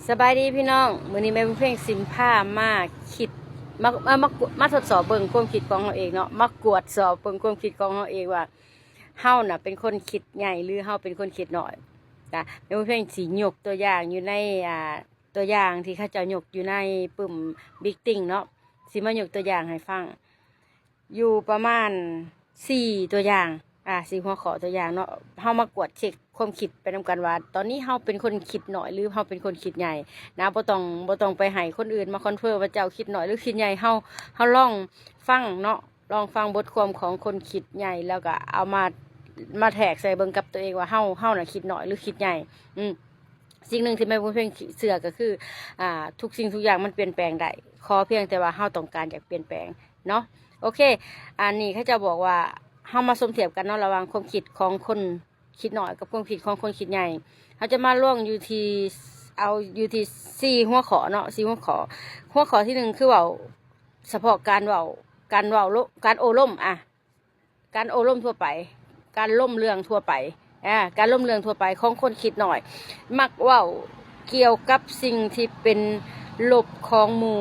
ສະບາຍດີພີ່ນ້ອງ, ມື້ນີ້ແມ່ບຸນເພັງຊິພາມາຄິດ ມາ ມາ ມາ ມາທົດສອບເບິ່ງຄວາມຄິດຂອງເຮົາເອງເນາະ, ມາກວດສອບເບິ່ງຄວາມຄິດຂອງເຮົາເອງວ່າ ເຮົານະເປັນຄົນຄິດໃຫຍ່ ຫຼື ເຮົາເປັນຄົນຄິດນ້ອຍນະ. ແມ່ບຸນເພັງຊິຍົກຕົວຢ່າງຢູ່ໃນ ອ່າ ຕົວຢ່າງທີ່ເຂົາເຈົ້າຍົກຢູ່ໃນປຶ້ມ Big Think ເນາະ, ຊິມາຍົກຕົວຢ່າງໃຫ້ຟັງ ຢູ່ປະມານສີ່ຕົວຢ່າງ ອ່າ ສີ່ຫົວຂໍ້ຕົວຢ່າງເນາະ. ເຮົາມາກວດເຊັກຄວາມຄິດໄປນຳກັນວ່າ ຕອນນີ້ເຮົາເປັນຄົນຄິດນ້ອຍ ຫຼື ເຮົາເປັນຄົນຄິດໃຫຍ່ນະ. ບໍ່ຕ້ອງ ບໍ່ຕ້ອງໄປໃຫ້ຄົນອື່ນມາຄອນເຟີມວ່າເຈົ້າຄິດນ້ອຍ ຫຼື ຄິດໃຫຍ່. ເຮົາ ເຮົາລອງຟັງເນາະ, ລອງຟັງບົດຄວາມຂອງຄົນຄິດໃຫຍ່ ແລ້ວກໍເອົາມາ ມາແທກໃສ່ເບິ່ງກັບຕົວເອງວ່າ ເຮົາ ເຮົານະຄິດນ້ອຍ ຫຼື ຄິດໃຫຍ່. ອືມ ສິ່ງໜຶ່ງທີ່ແມ່ບຸນເພັງເຊື່ອກໍຄື ອ່າ ທຸກສິ່ງທຸກຢ່າງມັນປ່ຽນແປງໄດ້, ຂໍພຽງແຕ່ວ່າເຮົາຕ້ອງການຢາກປ່ຽນແປງເນາະ. ໂອເຄ ອັນນີ້ເຂົາເຈົ້າບອກວ່າ ເຮົາມາສົມທຽບກັນເນາະ ລະຫວ່າງຄວາມຄິດຂອງຄົນຄິດນ້ອຍກັບຄວາມຄິດຂອງຄົນຄິດໃຫຍ່. ເຮົາຈະມາລວມຢູ່ທີ່ ເອົາຢູ່ທີ່ສີ່ຫົວຂໍ້ເນາະ, ສີ່ຫົວຂໍ້. ຫົວຂໍ້ທີໜຶ່ງຄືເວົ້າສະເພາະການເວົ້າ ການເວົ້າໂລ ການໂອ້ລົມ ອ່າ ການໂອ້ລົມທົ່ວໄປ, ການລົມເລື່ອງທົ່ວໄປ ອາ ການລົມເລື່ອງທົ່ວໄປຂອງຄົນຄິດນ້ອຍ ມັກເວົ້າກ່ຽວກັບສິ່ງທີ່ເປັນລົບຂອງໝູ່,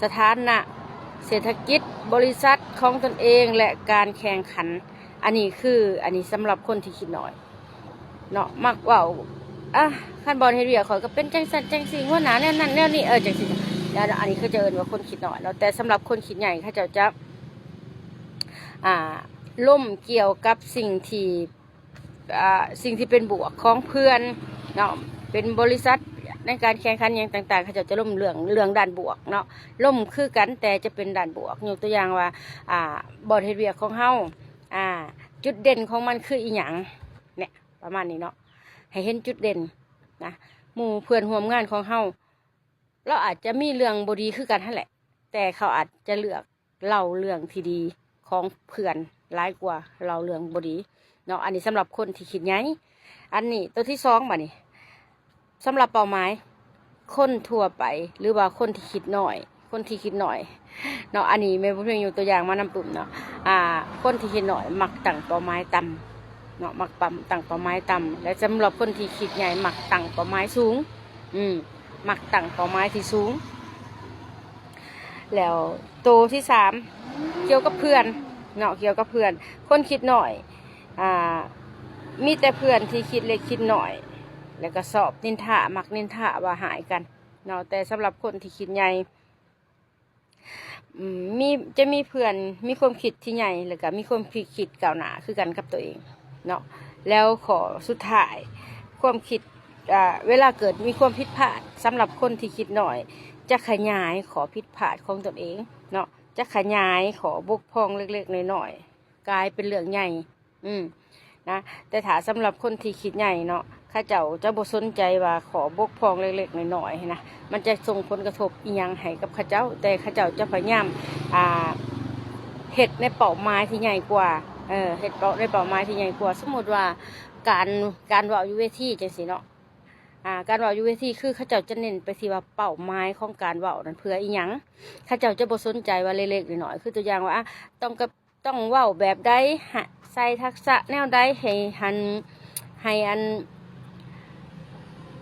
ສະຖານະເສດຖະກິດ, ບໍລິສັດຂອງຕົນເອງ ແລະ ການແຂ່ງຂັນ. ອັນນີ້ຄື ອັນນີ້ສຳລັບຄົນທີ່ຄິດນ້ອຍເນາະ, ມັກເວົ້າ ອາ ຄັນບ່ອນເຮັດວຽກຂ້ອຍກໍເປັນຈັ່ງຊັ້ນຈັ່ງຊີ້, ຫົວໜ້າແນວນັ້ນແນວນີ້ ເອີ ຈັ່ງຊີ້. ອັນນີ້ເຂົາເຈົ້າເອີ້ນວ່າຄົນຄິດນ້ອຍເນາະ, ແຕ່ສຳລັບຄົນຄິດໃຫຍ່ ເຂົາເຈົ້າຈະ ອ່າ ລົມກ່ຽວກັບສິ່ງທີ່ ອ່າ ສິ່ງທີ່ເປັນບວກຂອງເພື່ອນເນາະ, ເປັນບໍລິສັດໃນການແຂ່ງຂັນຫຍັງຕ່າງໆ ເຂົາເຈົ້າຈະລົມເລື່ອງ ເລື່ອງດ້ານບວກເນາະ, ລົມຄືກັນແຕ່ຈະເປັນດ້ານບວກ. ຍົກຕົວຢ່າງວ່າ ອ່າ ບ່ອນເຮັດວຽກຂອງເຮົາ ອ່າ ຈຸດເດັ່ນຂອງມັນຄືອີຫຍັງ ເນຍ ປະມານນີ້ເນາະ, ໃຫ້ເຫັນຈຸດເດັ່ນນະ. ໝູ່ເພື່ອນຮ່ວມງານຂອງເຮົາ ລາວອາດຈະມີເລື່ອງບໍ່ດີຄືກັນຫັ້ນແຫຼະ, ແຕ່ເຂົາອາດຈະເລືອກເລົ່າເລື່ອງທີ່ດີຂອງເພື່ອນຫຼາຍກວ່າເລົ່າເລື່ອງບໍ່ດີເນາະ. ອັນນີ້ສຳລັບຄົນທີ່ຄິດໃຫຍ່. ອັນນີ້ໂຕທີສອງ ບາດນີ້ ສຳລັບເປົ້າໝາຍຄົນທົ່ວໄປ ຫຼືວ່າຄົນທີ່ຄິດນ້ອຍ ຄົນທີ່ຄິດນ້ອຍເນາະ. ອັນນີ້ແມ່ບຸນເພັງຍົກຕົວຢ່າງມານຳປຶ້ມເນາະ, ອ່າ ຄົນທີ່ຄິດນ້ອຍມັກຕັ້ງເປົ້າໝາຍຕ່ຳເນາະ, ມັກຕັ້ງເປົ້າໝາຍຕ່ຳ ແລະ ສຳລັບຄົນທີ່ຄິດໃຫຍ່ມັກຕັ້ງເປົ້າໝາຍສູງ. ອືມ ມັກຕັ້ງເປົ້າໝາຍທີ່ສູງ. ແລ້ວໂຕທີສາມ ກ່ຽວກັບເພື່ອນເນາະ, ກ່ຽວກັບເພື່ອນ. ຄົນຄິດນ້ອຍ ອ່າ ມີແຕ່ເພື່ອນທີ່ຄິດເລັກຄິດນ້ອຍ ແລ້ວກໍຊອບນິນທາ ມັກນິນທາວ່າຮ້າຍກັນເນາະ, ແຕ່ສຳລັບຄົນທີ່ຄິດໃຫຍ່ ອືມ ມີ ຈະມີເພື່ອນມີຄວາມຄິດທີ່ໃຫຍ່ ແລ້ວກໍມີຄວາມຄິດ ຄິດກ້າວໜ້າຄືກັນກັບຕົວເອງເນາະ. ແລ້ວຂໍ້ສຸດທ້າຍ ຄວາມຄິດ ອ່າ ເວລາເກີດມີຄວາມຜິດພາດ ສຳລັບຄົນທີ່ຄິດນ້ອຍ ຈະຂະຫຍາຍຂໍ້ຜິດພາດຂອງຕົນເອງເນາະ, ຈະຂະຫຍາຍຂໍ້ບົກຜ່ອງເລັກໆນ້ອຍໆ ກາຍເປັນເລື່ອງໃຫຍ່ ອືມ ນະ. ແຕ່ຖ້າສຳລັບຄົນທີ່ຄິດໃຫຍ່ເນາະ ເຂົາເຈົ້າຈະບໍ່ສົນໃຈວ່າຂໍ້ບົກຜ່ອງເລັກໆນ້ອຍໆຫັ້ນນະ ມັນຈະສົ່ງຜົນກະທົບອີ່ຫຍັງໃຫ້ກັບເຂົາເຈົ້າ, ແຕ່ເຂົາເຈົ້າຈະພະຍາຍາມ ອ່າ ເຮັດໃນເປົ້າໝາຍທີ່ໃຫຍ່ກວ່າ ເອີ ເຮັດເປົ້າ ໃນເປົ້າໝາຍທີ່ໃຫຍ່ກວ່າ. ສົມມຸດວ່າການ ການເວົ້າຢູ່ເວທີຈັ່ງຊີ້ເນາະ, ອ່າ ການເວົ້າຢູ່ເວທີ ຄືເຂົາເຈົ້າຈະເນັ້ນໄປທີ່ວ່າເປົ້າໝາຍຂອງການເວົ້ານັ້ນເພື່ອອີ່ຫຍັງ, ເຂົາເຈົ້າຈະບໍ່ສົນໃຈວ່າເລັກໆນ້ອຍໆ. ຄືຕົວຢ່າງວ່າ ອາ ຕ້ອງກັບ ຕ້ອງເວົ້າແບບໃດ ໃສ່ທັກສະແນວໃດ ໃຫ້ຫັ້ນ ໃຫ້ອັນ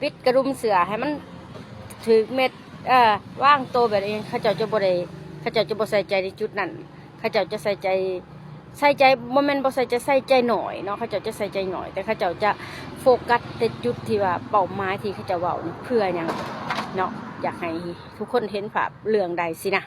ປິດກະດຸມເສື້ອໃຫ້ມັນຖືກເມັດ ເອີ ວາງໂຕແບບນີ້ ເຂົາເຈົ້າຈະບໍ່ໄດ້ ເຂົາເຈົ້າຈະບໍ່ໃສ່ໃຈໃນຈຸດນັ້ນ. ເຂົາເຈົ້າຈະໃສ່ໃຈ ໃສ່ໃຈ ບໍ່ແມ່ນບໍ່ໃສ່ໃຈ ໃສ່ໃຈໜ້ອຍເນາະ, ເຂົາເຈົ້າຈະໃສ່ໃຈໜ້ອຍ ແຕ່ເຂົາເຈົ້າຈະໂຟກັສແຕ່ຈຸດທີ່ວ່າເປົ້າໝາຍທີ່ເຂົາເຈົ້າເວົ້ານີ້ເພື່ອຫຍັງເນາະ, ຢາກໃຫ້ທຸກຄົນເຫັນພາບເລື່ອງໃດຊີ້ນະ.